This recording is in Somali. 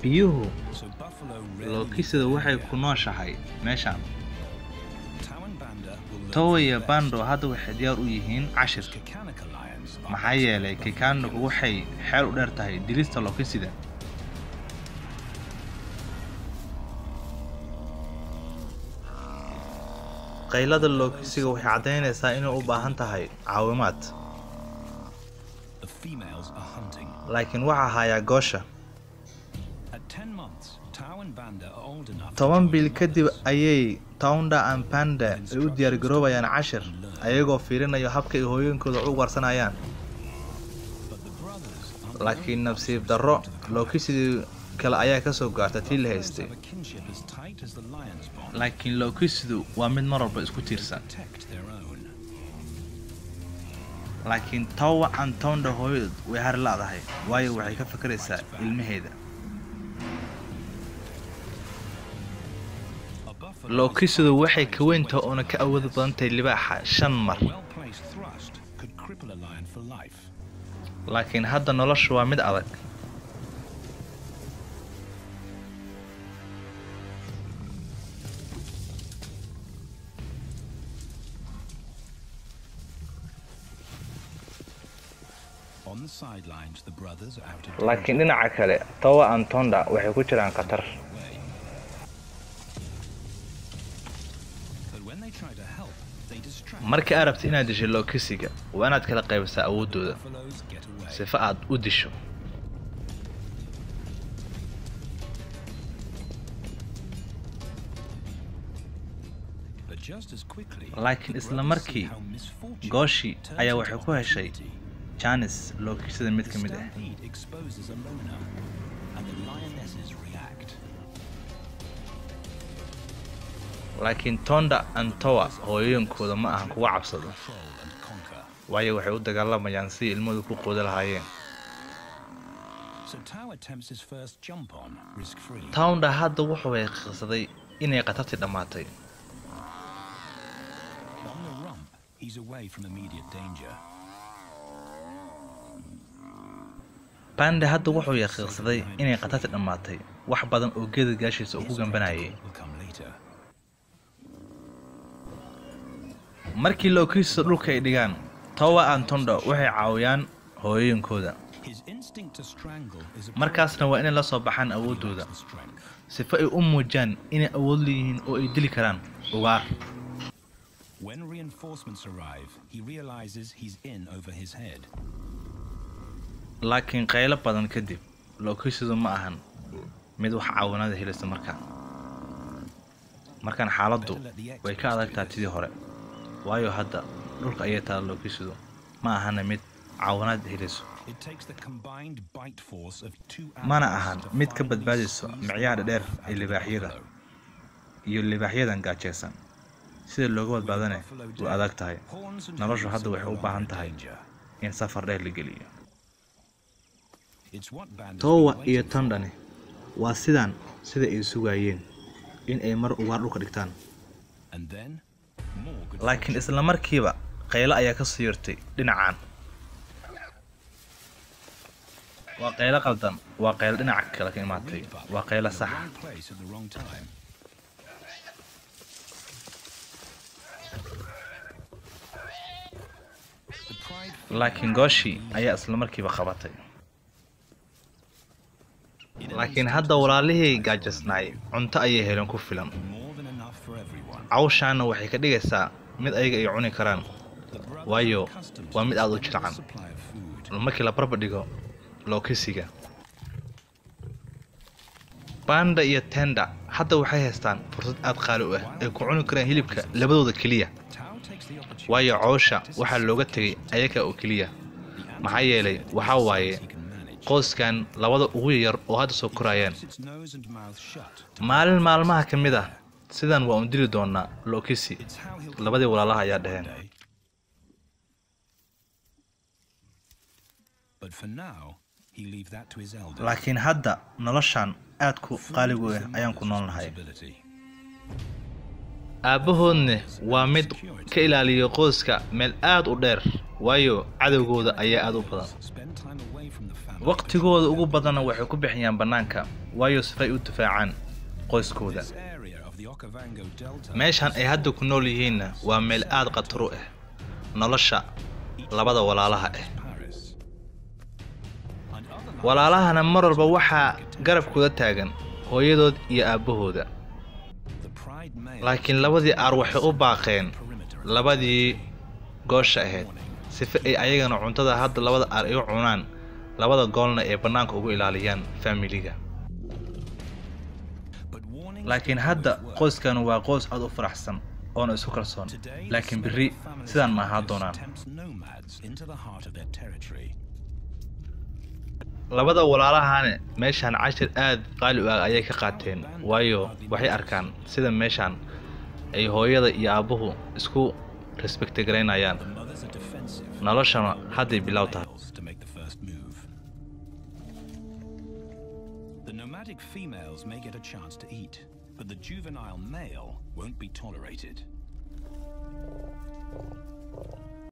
Biyuhu So buffalo rarely leave lookisida the waxay area. ku nooshahay meeshan. Tau and Banda will learn Towa from iyo the best. Bando hadda waxay diyaar u yihiin cashir. Kakanaka lions are Maxaa yeelay expert buffalo Kikanugu killers. waxay xeel u dheer tahay dilista lookisida. Qaylada lookisiga waxay caddaynaysaa inay u baahan tahay caawimaad. The females are hunting. Laakiin waxaa haya goosha. At 10 months, Tau and Banda are old enough to 10 join bil the kadib mothers. ayay Tounda and Panda ay u diyaar garoobayaan cashir, ayagoo fiirinaya habka ay hooyooyinkooda u ugaarsanayaan. But the brothers aren't the Laakiin only ones nasiib who darro, respond to the cry. lookisidii kale ayaa ka soo gaarta tii la Buffaloes haystay. have a kinship as tight as the lion's bond. Laakiin lookisidu waa mid mar walba isku tiirsan. Protect their own. Laakiin Towa and Tounda hooyadood way hari la'dahay, waayo waxay ka fakaraysaa ilmaheeda. A buffalo is Lookisidu five waxay times ka the weyn weight tahay of oona a ka awood lioness. badan tahay libaaxa 5 mar. A well-placed thrust could cripple a lion for life. Laakiin hadda noloshu waa mid adag. On the sidelines, the brothers are out of Laakiin danger. dhinaca kale, Towa and Tonda waxay ku jiraan khatar. Way. But when they try to help, they distract Marka aad rabto inaad disho lookisiga, waa inaad kala qaybisaa awooddooda buffaloes get away. sifa aad u disho. But just as quickly, Laakiin the isla brothers see markii, how misfortune Gooshi turns ayaa into waxay ku heshay opportunity. Janice lookisida mid The ka mid ah. stampede exposes a loner, and the lionesses react. Laakiin Tonda and Towa hooyooyinkooda ma ahan kuwa cabsado, Control and conquer. waayo waxay u dagaalamayaan sidii ilmahooda ku quudi lahaayeen. So Tau attempts his first jump on, risk-free. Tounda hadda wuxuu xaqiiqsaday inay khatartii dhammaatay. On the rump, he's away from immediate danger. Panda hadda wuxuu yaqiinsaday inay khatartii dhammaatay, wax badan oo geeda gaashiisa uu ku His gambanayay. spectacle will come later. Markii lookisida dhulka ay dhigaan, Towa and Tounda waxay caawiyaan hooyooyinkooda. His instinct to strangle is a Markaasna waa inay la soo baxaan He lacks awooddooda the strength. sifa ay u muujiyaan inay awood leeyihiin oo ay dili karaan ugaar. When reinforcements arrive, he realizes he's in over his head. Laakiin qaylo badan kadib, lookisidu ma ahan mid wax caawinaada helaysa markaan. Markaan xaaladdu Better let the way ka experts adag do tahay this. sidii hore, waayo hadda dhulka ayay taala lookisidu ma ahana mid caawinaad helayso. It takes the combined bite force of two Mana animals ahan to mid ka finally badbaadayso squeeze the micyaha life dheer out ee of the libaaxyada buffalo. iyo libaaxyadan gaajaysan. Sida looga With the badbaadana buffalo way dead, adag tahay. horns and Noloshu hooves hadda are waxay no u longer baahan in tahay danger. in safar dheer la geliyo. It's what Banda's been Towa iyo waiting for. Tondani waa sidaan sida ay sugayeen in ay mar ugaar dhulka dhigtaan. And then, more good Laakiin fortune. isla markiiba qaylo ayaa ka soo yeertay dhinacan. Waa qaylo qaldan, waa qaylo dhinaca kale ka imaatay, Reed buck waa qaylo in the sax. wrong place at the wrong time. The pride Laakiin female Gooshi is ayaa isla markiiba qabatay. In an Laakiin instant, hadda there's walaalihii appetite for gaajasnaay cunto ayay heleen ku filan. more than enough for everyone. Cawshaana waxay ka dhigaysaa mid ayaga ay cuni karaan, The brothers waayo are accustomed waa to mid aad u this endless jilcan. supply of food. Markii la barbar dhigo lookisiga. Panda iyo Tenda hadda waxay haystaan fursad aad qaali u ah ay ku cuni karaan hilibka labadooda keliya, Tau takes the opportunity waayo to cawsha practice waxaa looga tegay suffocation ayaga oo keliya. technique. The Maxaa antelope yeelay said waxaa it's a waaye size he can manage. qoyskan labada ugu yar oo hadda soo He korayaan. keeps its nose and mouth shut to Maalin maalmaha ka mid ah sidan waa un dili doonaa lookisi. It's how he'll Labadii walaalaha ayaa one dhaheen. day. But for now, he leave that to his elders. Laakiin hadda noloshan aad ku Food qaaligu is ah the ayaan ku mother's nool nahay. responsibility. Aabbahoodna waa mid ka ilaaliya qoyska meel aad u dheer, waayo cadowgooda ayaa aad u badan. Spend time away from the family. They Waqtigooda patrol ugu their badanna village. Waxay ku bixiyaan bannaanka, waayo sifay u difaacaan qoyskooda. This area of the Okavango Delta Meeshan ay hadda ku nool yihiinna waa meel aad khatar u ah nolosha labada walaalaha ah. Paris. And other lions Walaalahana mar walba waxaa garabkooda taagan hooyadood iyo aabbahooda. The pride males Laakiin labadii aar waxay u baaqeen perimeter of the labadii goosha ahayd sifa ay ayagana cuntada hadda labada aar ay u cunaan, labada goolna ay bannaanka ugu ilaaliyaan faamiliga. But warnings Laakiin don't hadda always work. qoyskan waa qoys aad u faraxsan oona isku kalsoon. Today, the Laakiin smell berri of family's sidaan ma ahaan carcass doonaan. tempts nomads into the heart of their territory. Labada walaalahane meeshaan cashir aad qaali u ah ayay ka qaateen, waayo waxay arkaan sida meeshaan ay hooyada iyo aabbuhu isku respect garaynayaan. The mothers are defensive. Noloshana They'll wait hadday for the bilow tahay. Males to make the first move. The nomadic females may get a chance to eat, but the juvenile male won't be tolerated.